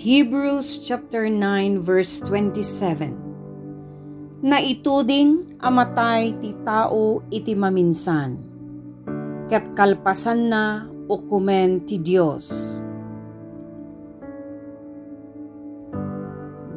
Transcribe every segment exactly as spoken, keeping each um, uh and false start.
Hebrews chapter nine, verse twenty-seven. Naituding a matay ti tao iti maminsan, ket kalpasanna, ukomen ti Dios.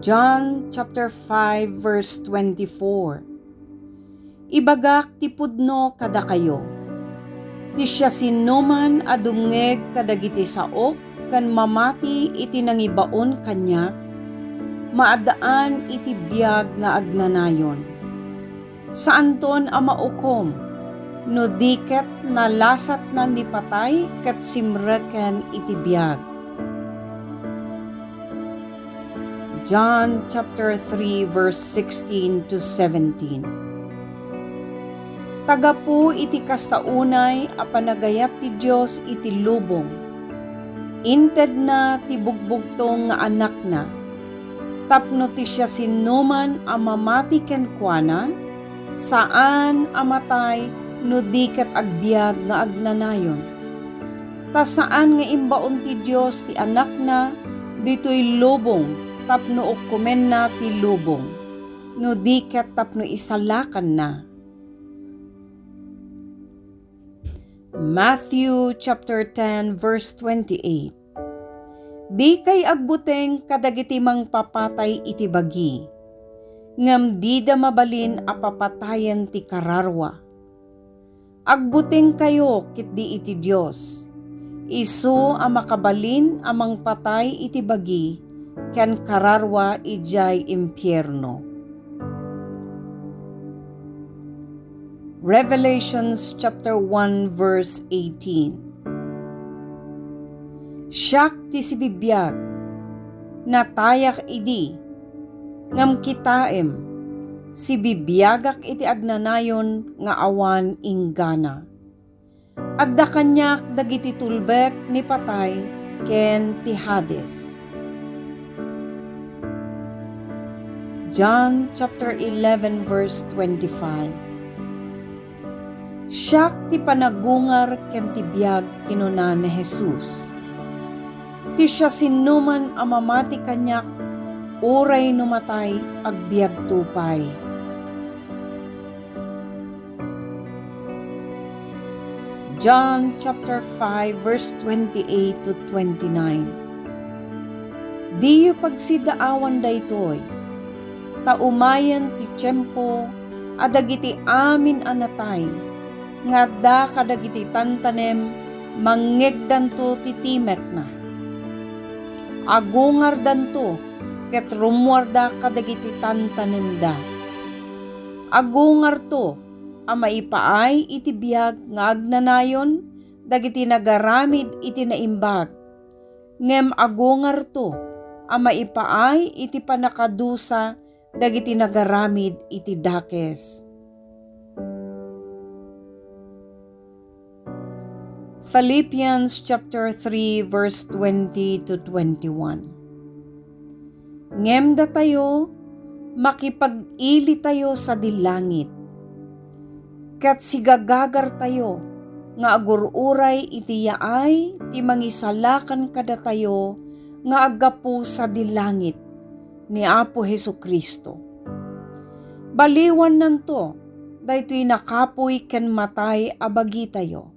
John chapter five, verse twenty-four. Ibagak ti pudno kadakayo: ti siasinoman a dumngeg kadagiti saok ken mamati iti nangibaon kaniak, maaddaan iti biag nga agnanayon. Saanton a maukom, no di ket nalasatna ni patay ket simreken iti biag. John chapter three, verse sixteen to seventeen. Ta gapu iti kasta unay a panagayat ti Dios iti lubong, intedna ti bugbugtong nga Anakna, tapno ti siasinoman a mamati kenkuana, saan a matay no di ket agbiag nga agnanayon. Ta saan nga imbaon ti Dios ti Anakna ditoy lubong tapno ukkomenna ti lubong, no di ket tapno isalakanna. Matthew chapter ten, verse twenty-eight. Dikay agbuteng kadagiti mangpapatay iti bagi, ngem dida mabalin a papatayen ti kararua. Agbutengkayo ketdi iti Dios, isu a makabalin a mangpatay iti bagi ken kararua idiay impierno. Revelations chapter one, verse eighteen. Siak ti sibibiag, natayak idi, ngem kitaem, sibibiagak iti agnanayon nga awan inggana. Adda kaniak dagiti tulbek ni patay ken ti Hades. John chapter eleven, verse twenty-five. Siak ti panagungar ken ti biag, kinuna ni Jesus. Ti siasinoman a mamati kaniak, uray no matay, agbiagto pay. John chapter five, verse twenty-eight to twenty-nine. Diyo pagsidaawan daytoy, ta umayen ti tiempo a dagiti amin a natay nga adda kadagiti tantanem, mangngegdanto ti timekna. Agungardanto ket rummuarda kadagiti tantanemda. Agungarto a maipaay iti biag nga agnanayon dagiti nagaramid iti naimbag, ngem agungarto a maipaay iti pannakadusa dagiti nagaramid iti dakes. Philippians chapter three, verse twenty to twenty-one. Ngem datayo, makipag-ilitayo sadi langit, ket sigagagartayo nga agur-uray iti yaay ti mangisalakan kadatayo nga aggapu sadi langit, ni Apo Jesu-Cristo. Baliwannanto daytoy nakapuy ken matay a bagitayo.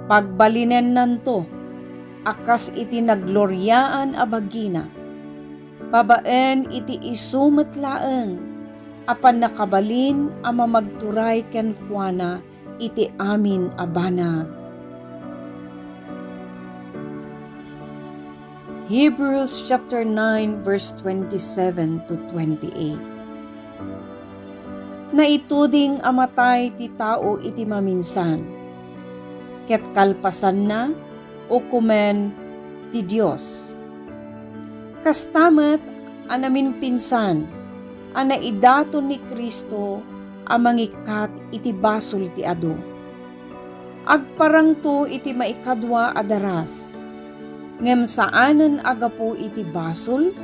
Pagbalinennanto a kas iti naggloriaan a bagina, babaen iti isu met laeng a pannakabalin a mamagturay kenkuana iti amin a banag. Hebrews chapter nine, verse twenty-seven to twenty-eight. Naituding a matay ti tao iti maminsan, ket kalpasanna, ukomen ti Dios. Kasta met a namimpinsan a naidaton ni Cristo a mangikkat iti basol ti adu. Agparangto iti maikadua a daras, ngem saanen a gapu iti basol,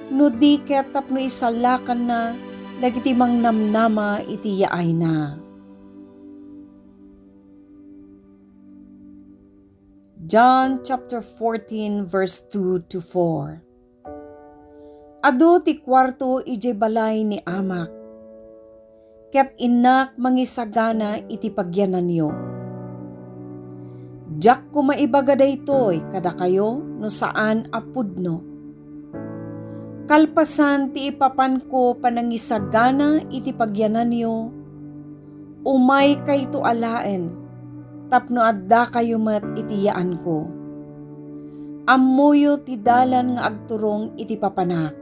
no di ket tapno isalakanna dagiti mangnamnama iti yaayna. John chapter fourteen, verse two to four. Adu ti kuarto idiay balay ni amak, ket innak mangisagana iti pagyananyo. Diak koma ibaga daytoy kadakayo no saan a pudno. Kalpasan ti ipapanko panangisagana iti pagyananyo, umaykayto alaen tapno addakayo met iti yaanko. Ammoyo ti dalan nga agturong iti papanak.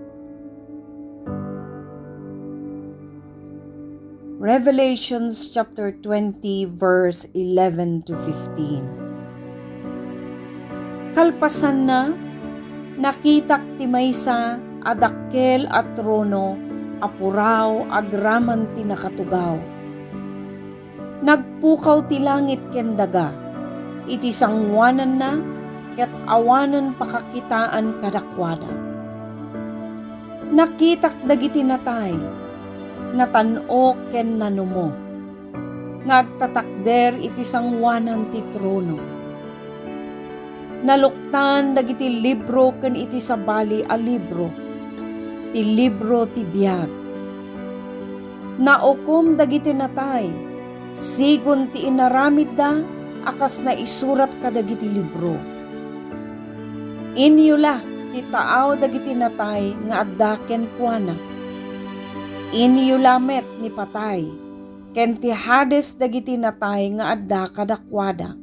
Revelations chapter twenty, verse eleven to fifteen. Kalpasanna, nakitak ti maysa a dakkel a trono a puraw agraman ti nakatugaw. Nagpukaw ti langit ken daga iti sangoananna ket awanen pakakitaan kadakuada. Nakitak dagiti natay, natan-ok ken nanumo, nga agtatakder iti sangoanan ti trono. Naluktan dagiti libro ken iti sabali a libro, ti libro ti biag. Naukom dagiti natay, sigun ti inaramidda a kas naisurat kadagiti libro. Inyola ti taaw dagiti natay nga adda kenkuana. Inyola met ni patay, ken ti Hades dagiti natay nga adda kadakuada.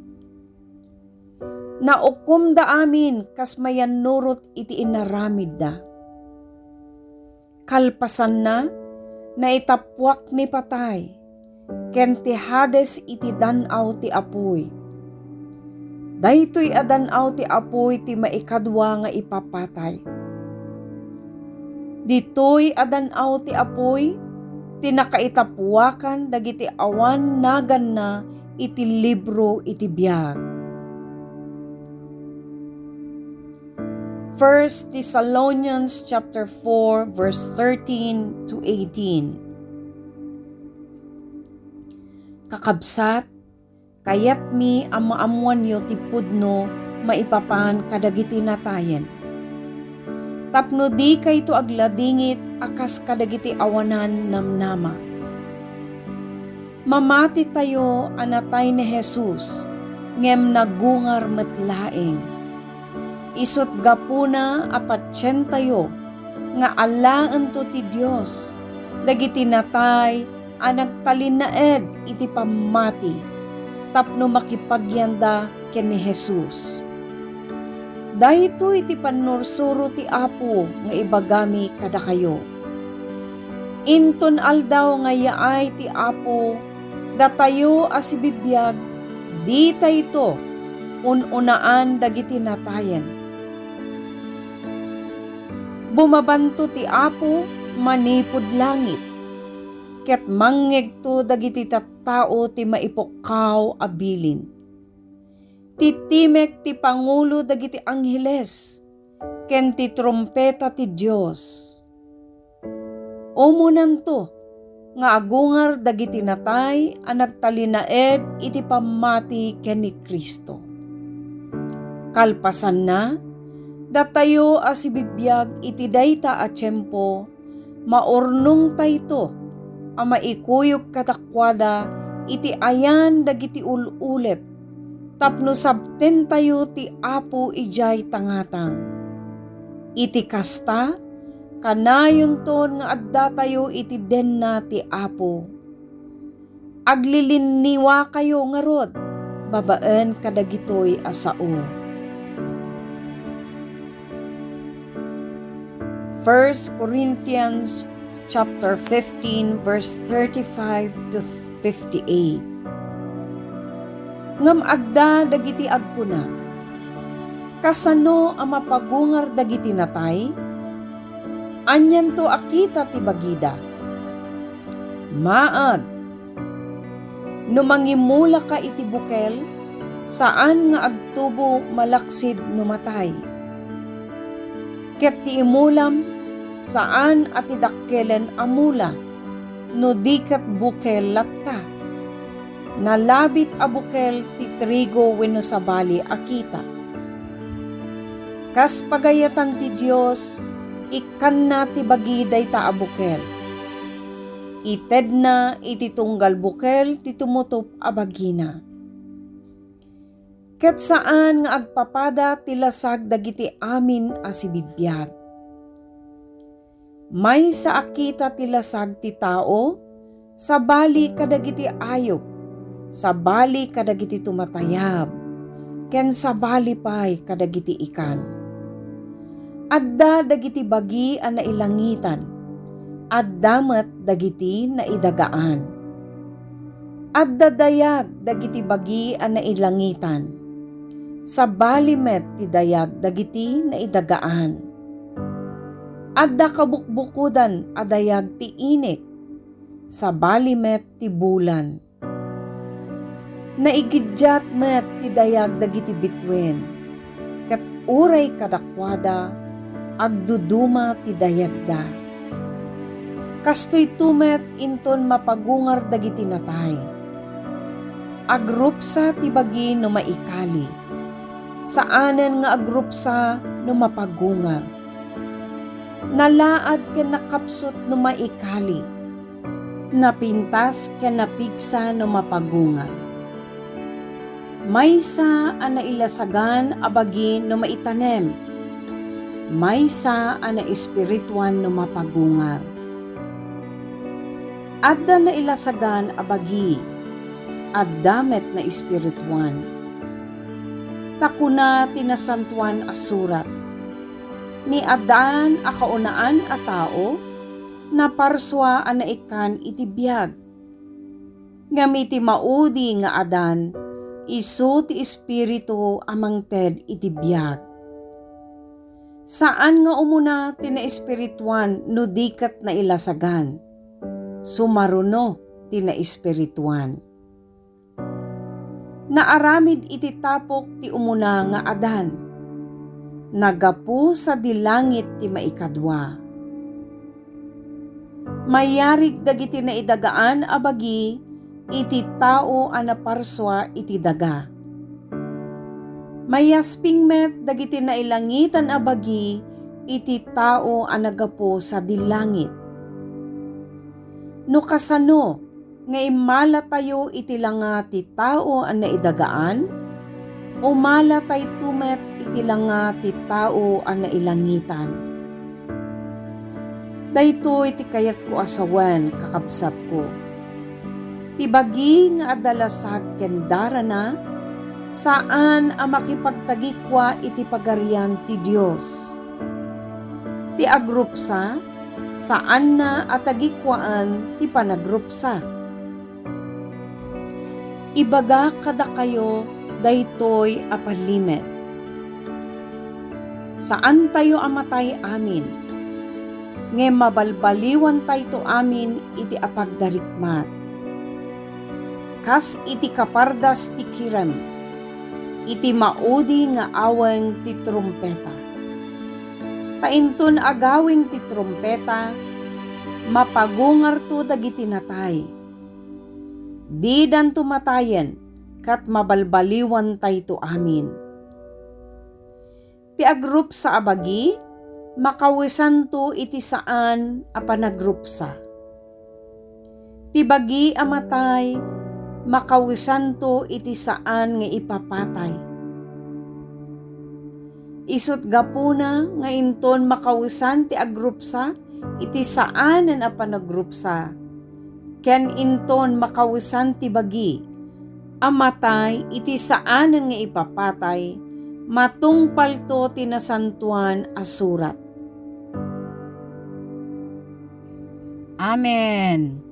Naukomda amin kas mayannurot iti inaramidda. Kalpasanna, naitappuak ni patay, ken ti Hades iti dan-aw ti apuy. Daytoy a dan-aw ti apuy ti maikadua nga ipapatay. Ditoy a dan-aw ti apuy ti nakaitappuakan dagiti awan naganna iti libro iti biag. First Thessalonians chapter four, verse thirteen to eighteen. Kakabsat, kayatmi a maammoanyo ti pudno maipapan kadagiti natayen, tapno dikayto agladingit a kas kadagiti awanan namnama. Mamatitayo a natay ni Jesus, ngem nagungar met laeng. Isut' gapuna a patientayo nga alaento ti Dios dagiti natay a nagtalinaed iti pammati tapno makipagyanda ken ni Jesus. Daytoy ti pannursuro ti Apo nga ibagami kadakayo. Inton aldaw nga yaay ti Apo, datayo a sibibiag, ditayto un-unaan dagiti natayen. Bumabanto ti Apo manipud langit, ket mangngegto dagiti tattao ti maipukkaw a bilin. Titimek ti pangulo dagiti angheles, ken ti trumpeta ti Dios. Umunanto nga agungar dagiti natay a nagtalinaed iti pammati ken ni Cristo. Kalpasanna, datayo a sibibiag iti dayta a tiempo, maurnongtayto a maikuyog kadakuada iti ayan dagiti ul-ulep tapno sabtentayo ti Apo idiay tangatang. Iti kasta, kanayonton nga addatayo iti denna ti Apo. Aglilinniwakayo ngarud babaen kadagitoy a sao. First Corinthians chapter fifteen, verse thirty-five to fifty-eight. Ngem adda dagiti agkuna, "Kasano a mapagungar dagiti natay? Anianto a kita ti bagida?" Maag! No mangimulaka iti bukel, saan nga agtubo malaksid no matay. Ket ti imulam, saan a ti dakkelen a mula, no di ket bukel latta. Nalabit a bukel ti trigo wenno sabali a kita. Kas pagayatan ti Dios, ikkanna ti bagi dayta a bukel. Itedna iti tunggal bukel ti tumutop a bagina. Ket saan nga agpapada ti lasag dagiti amin a sibibiag. Maysa a kita ti lasag ti tao, sabali kadagiti ayup, sabali kadagiti tumatayab, ken sabali pay kadagiti ikan. Adda dagiti bagi a nailangitan, adda met dagiti naidagaan. Adda dayag dagiti bagi a nailangitan, sabali met ti dayag dagiti naidagaan. Adda kabukbukodan a dayag ti inik, sabali met ti bulan. Naigiddiat met ti dayag dagiti bituen, ket uray kadakuada, agduduma ti dayagda. Kastoyto met inton mapagungar dagiti natay. Agrupsa ti bagi no maikali. Saanen nga agrupsa no mapagungar. Nalaad ken nakapsut no maikali. Napintas ken napigsa no mapagungar. Maysa a nailasagan a bagi no maitanem. Maysa a naespirituan no mapagungar. Adda nailasagan a bagi, adda met naespirituan. Ta kuna ti Nasantoan a Surat, ni Adan a kaunaan a tao, naparsua a naikkan iti biag. Ngem iti maudi nga Adan, isu ti Espiritu a mangted iti biag. Saan nga umuna ti naespirituan no di ket nailasagan. Sumaruno ti naespirituan. Naaramid iti tapok ti umuna nga Adan. Naggapu sadi langit ti maikadua. Mayarig dagiti naidagaan a bagi iti tao a naparsua iti daga. Mayasping met dagiti nailangitan a bagi iti tao a naggapu sadi langit. No kasano nga immalatayo iti langa ti tao a naidagaan, umalatayto met iti langa ti tao a nailangitan. Daytoy ti kayatko a sawen, kakabsatko. Ti bagi nga adda lasag ken darana, saan a makipagtagikua iti Pagarian ti Dios. Ti agrupsa, saanna a tagikuaan ti panagrupsa. Ibagak kadakayo daytoy a pallimet. Saantayo a matay amin, ngem mabalbaliwantayto amin iti apagdarikmat. Kas iti kapardas ti kirem, iti maudi nga aweng ti trumpeta. Ta inton agaweng ti trumpeta, mapagungarto dagiti natay. Didanto matayen, ket mabalbaliwantayto amin. Ti agrupsa a bagi, makawisanto iti saan a panagrupsa. Ti bagi a matay, makawisanto iti saan nga ipapatay. Isut' gapuna nga inton makawisan ti agrupsa iti saanen a panagrupsa, ken inton makawisan ti bagi a matay iti saanen nga ipapatay, matungpalto ti Nasantoan a Surat. Amen.